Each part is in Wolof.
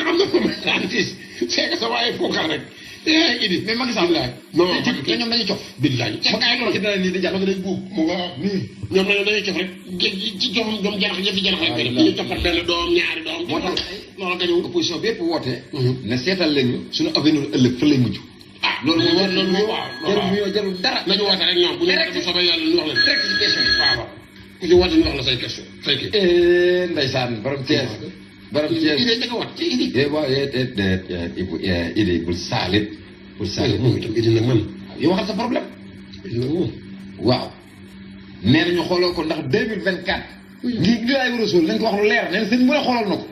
am na c'est que sa waaye fookal rek idi mais Macky Sall non te ñoom dañuy cof billahi ma gaay loolu dina nii di jàll day buub mu nga nii ñoom dañuy cof rek ci joxum doom janax yëfi janax rek ñu toppat benn doom ñaari doom moo tax loolu gañu opposition bi yëpp woote ne seetal leen ñu suñu avenir ëllëg fa lay mujj loolu waaw jarul dara nañu woote rek ñoom bu ñu def soobee yàlla ñu wax leen direct ci question yi waaw ku ci woote ñu wax la say question fay ki ndeysaan borom Thiès borom Thiès idée da nga wat ci idée waaw idée bul saalit moom itam idée nag man yow waxal sa problème waaw nee nañu xooloo ko ndax 2024 ngi laay war a sóol nañ ko wax lu leer nee na sëñ mën a xoolal na ko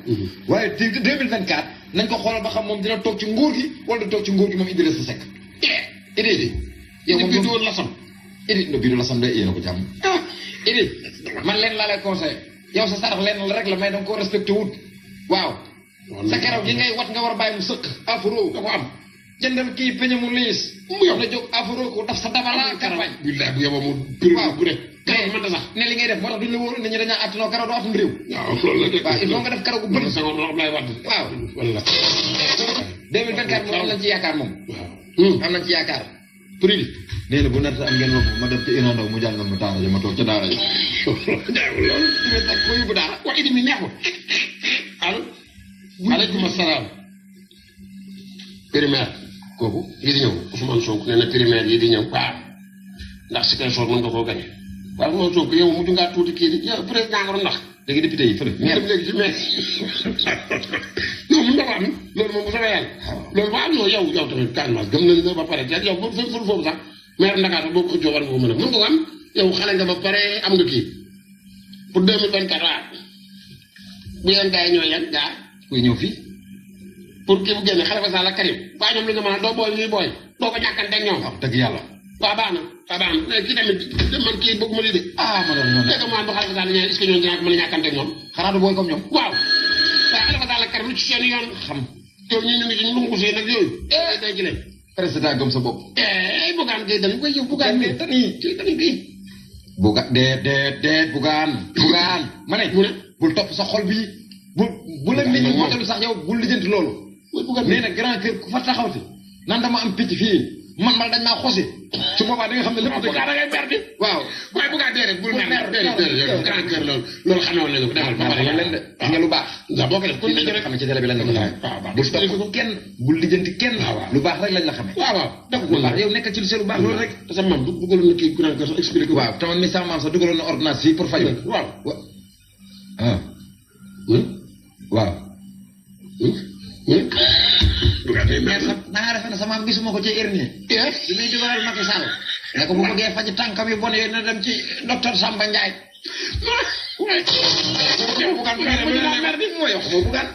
waaye 2024 nañ ko xoolal ba xam moom dina toog ci nguur gi wala du toog ci nguur gi moom Idrissa Seck idée di yow moom bii du lasam idée no bii du lasam day yéena ko jàmm idée man leen laa lay conseillé yow sa sarax leen la rek la may danga koo respecté wut waaw sa keroog yi ngay wat nga war a bàyyi mu sëq afro da ko am jëndal kii peñe mu liis mu yow na jóg afro ko daf sa dabala campagne billahi bu yeboo mu pir bu ne mais man sax ne li ngay def moo tax duñ la wóor nit ñi dañaa attanoo karaw doo atum réew waaw loolu la waaw il faut nga def karaw gu bëri sa woon Abdoulaye Wade waaw wala 2024 moom am nañ ci yaakaar moom am nañ ci yaakaar prix nee na bu natt am ngeen ma dem ci Iran Ndaw mu jàngal ma daara ja ma toog ca daara ja jaawul loolu ko yóbbu daara waa idi mi neexul allo aleykum asalaam primaire kooku yi di ñëw Ousmane Sonko nee na primaire yi di ñëw waaw ndax si kay soor mën nga koo gañe waaw Ousmane Sonko yow mujj ngaa tuuti kii di yow président nga doon ndax léegi député yi fële maire léegi ci maire non mun na ko am loolu moom bu soobee yàlla loolu waaw yow tamit calme gëm nañ la ba pare te yow foofu sax maire Ndakaar sax boo ko xëccoo war nga ko mën a mën nga ko am yow xale nga ba pare am nga kii pour 2024 waaw bu yeen gars yi ñooy yan gaa kuy ñëw fii pour kii bu génne Khalifa Sall ak Karim waaye ñoom li nga mën a doo booy ñuy booy doo ko ñàkkante ak ñoom waaw dëgg yàlla waaw baax na kii tamit man kii bëgguma lii de ma doon noonu dégg nga bu Khalifa Sall ñëwee est-ce que ñoom dinaa ko mën a ñàkkante ak ñoom xanaa du booy comme ñoom waaw waaye Khalifa Sall ak Karim lu ci seen yoon xam yow ñu ngi ci lungu see nag yooyu day ci leen président gëm sa bopp bugaan kay dañ koy yow bugaan ne tani kii bugaan ma ne mu ne bul topp sa xol bi bu la nit ñi motalu sax yow bul lijjanti loolu nee na grand kër ku fa taxawti nan dama am picc fii man dañ maa xosi su boobaa da nga xam ne lépp dëgg da ngay berdi waaw waaye bugaan déedéet bul mer déedéet grand kër loolu xamee woon nañu ko defal ba pare leen de nga lu baax ndax boo ko def kon rek xam ne ci télé bi lañ la ko xamee bul topp kenn bul lijjanti kenn lu baax rek lañ la xamee waaw def lu baax yow nekkal ci lu baax loolu rek sa maam dugaloon na kii grand kër sax expliqué ko waaw tamit mi sama maam sax dugaloon na ordonnance fii pour faju waaw waaw bugaan day mer sax naa defe ne sama maam gisuma ko ci hernie bi muy dugalal Macky Sall ne ko bu bëggee faj tànkam yu bon yooyu na dem ci docteur Samba Ndiaye yow bugaan mer di mooy wax bugaan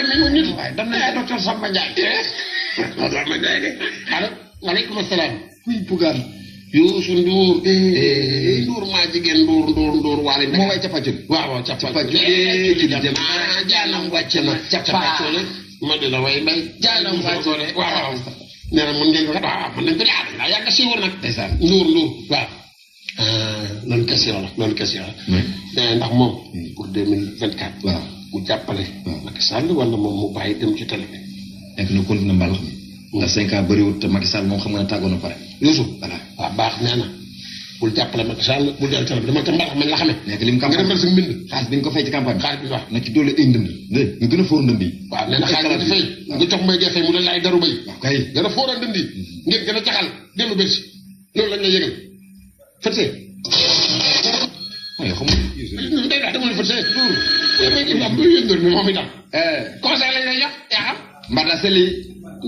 mi moom nit waaye dem nañ ci docteur Samba Ndiaye Samba Ndiaye de allo waaleykum asalaam kuy bugaan Youssou Ndour Ndour maa jigéen Ndour waale moo way capacul waaw capacul jaanam wàcc na capacul ma di la way mbay jaanam wàcc na waaw nee na mën ngeen ko waaw mën nañ ko ñaar daa yàgg siiwul nag ndeysaan Ndour waaw loolu question la ndax moom pour 2024 waaw mu jàppale Macky Sall wala moom mu bàyyi dem ci télé bi nekk na continué mbalax mi ndax 5 ans bëriwut te Macky Sall moom xam nga ne tàggoon na pare Youssou voilà waaw baax nee na bul jàppale Macky Sall bul jël télé bi dama ca mbalax man la xamee nekk lim campagne nga defal sa mbind xaalis bi ñu ko fay ci campagne xaalis bi wax na ci doole ay ndënd nga gën a fóor ndënd yi waaw nee na xaalis bi fay nga jox may gerte mu ne laay daru bay kay gën a fóoral ndënd yi ngeen gën a jaxal dellu bersi loolu lañ la yëgal fëtee waaye xam nga day daal dama ne fëtee Ndour mi moom itam conseil lañ lay jox yaa xam mbada seli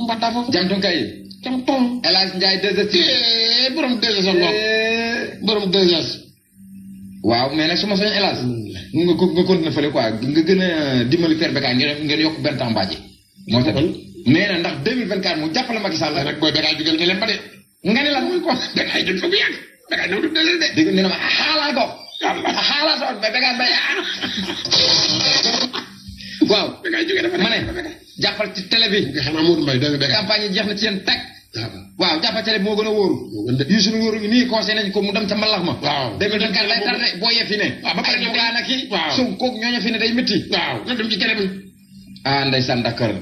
mbada foofu jamtum kay jamtum El Hadj Ndiaye 2S borom 2S borom 2S waaw mais nag su ma soññ El Hadj nga continuer fële quoi nga gën a dimbali Père Bécaye ngeen yokk benn temps mbaaji moo tax nee na ndax 2024 mu jàppale Macky Sall rek booy Bécaye jugal leen ba de nga ne lan muy ko Bécaye jóg fa bu yàgg Bécaye ñëw du 2S de dégg nee na ma xaalaa ko xaalaa toog mais Bécaye bay waaw Bécaye jógee dafa ma ne jàppal ci télé bi nga xam Amadou Mbaye dégg nga campagne yi jeex na ci yéen teg waaw jàppal télé bi moo gën a wóoru yu suñu wóoru ngi nii conseil nañ ko mu dem ca mbalax ma waaw 2024 lay tardé boo yee fi ne waaw ba pare ay bugaan ak i waaw Sonko ñooñu fi ne day métti waaw na dem ci télé bi ah ndeysaan d'accord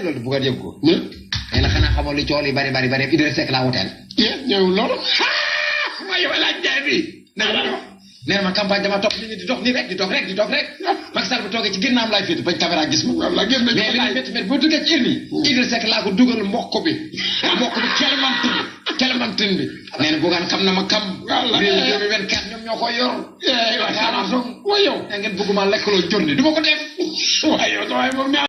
loolu bu ko yëg ko. nee na xanaa xamoo li cool yi bari Idrissa Seck laa woteel. ñëw loolu. waaye wala jaay bi. nee na ma campagne dama topp nit ñi di dox nii rek di dox rek. Macky Sall bu toogee ci ginnaawam laay féete bañ caméra gis ma. waaw gis nañ mais li ñu métti boo duggee ci urne yi. Idrissa Seck laa ko dugal mboq bi. Clémentine bi. nee na Bougane xam na ma kam. waaw réew mi 2024 ñoom ñoo koy yor. waaw yow. ngeen bëgguma lekkaloo jonni du ma ko def. waaye yow